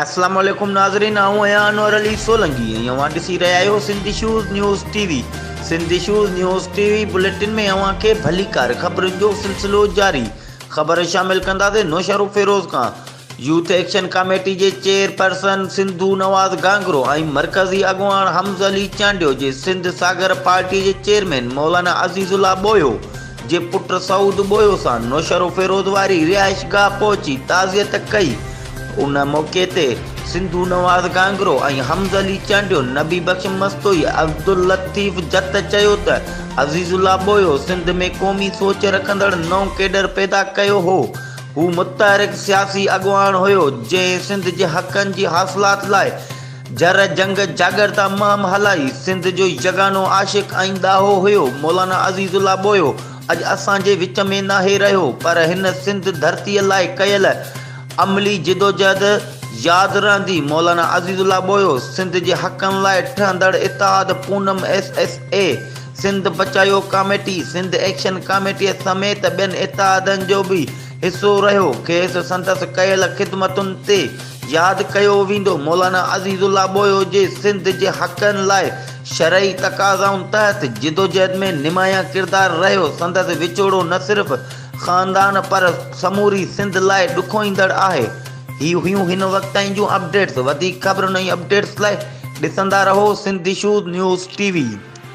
اسلام عليڪم ناظرين آئون آهيان انور علي سولنگي ۽ اوهان ڏسي رهيا آهيو Sindh issues news T V Sindh issues news T V bulletin ۾ اوهان کي ڀليڪار خبرن جو سلسلو جاري خبر شامل ڪنداسين نوشهرو فيروز کان يوٿ ايڪشن ڪاميٽي جي چيئرپرسن سنڌو نواز گانگرو ۽ مرڪزي اڳواڻ حمز علي چانڊيو جي سنڌ ساگر پارٽي جي چيئرمين مولانا عزيز الله ٻوهيو جي پٽ سعود ٻوهيو سان نوشهروفيروز واري رهائشگاهه پهچي تعزيت ڪئي. ان موقعي تي سنڌو نواز گانگرو ۽ حمز علي چانڊيو، نبي بخش مستوئي، عبداللطيف جت چيو ته عزيز الله ٻوهيو سنڌ ۾ قومي سوچ رکندڙ نئون ڪيڊر پيدا ڪيو هو، هو متحرڪ سياسي اڳواڻ هيو، جنهن سنڌ جي حقن جي حاصلات لاء جر جنگ جاڳرتا مهم هلائي، سنڌ جو يگانو عاشق ۽ ڏاهو هيو، مولانا عزيز الله ٻوهيو اڄ اسان جي وچ ۾ ناهي رهيو پر هن سنڌ ڌرتيء لاء ڪيل عملي جدوجهد ياد رهندي، مولانا عزيز الله ٻوهيو سنڌ جي حقن لاء ٺهندڙ اتحاد Poonam S S A, Sindh Bachayo committee, Sindh action ڪاميٽيء سميت ٻين اتحادن جو به حصو رهيو، کيس سندس ڪيل خدمتن تي ياد ڪيو ويندو، مولانا عزيز الله ٻوهيو جي سنڌ جي حقن لاء شرعي تقاضائن تحت جدوجهد ۾ نمايان ڪردار رهيو، سندس وڇوڙو نه صرف خاندان پر سموري سنڌ لاء ڏکوئيندڙ آهي. هي هيون هن وقت تائين جون اپڊيٽس، وڌيڪ خبرن ۽ اپڊيٽس لاء ڏسندا رهو Sindh issues news T V.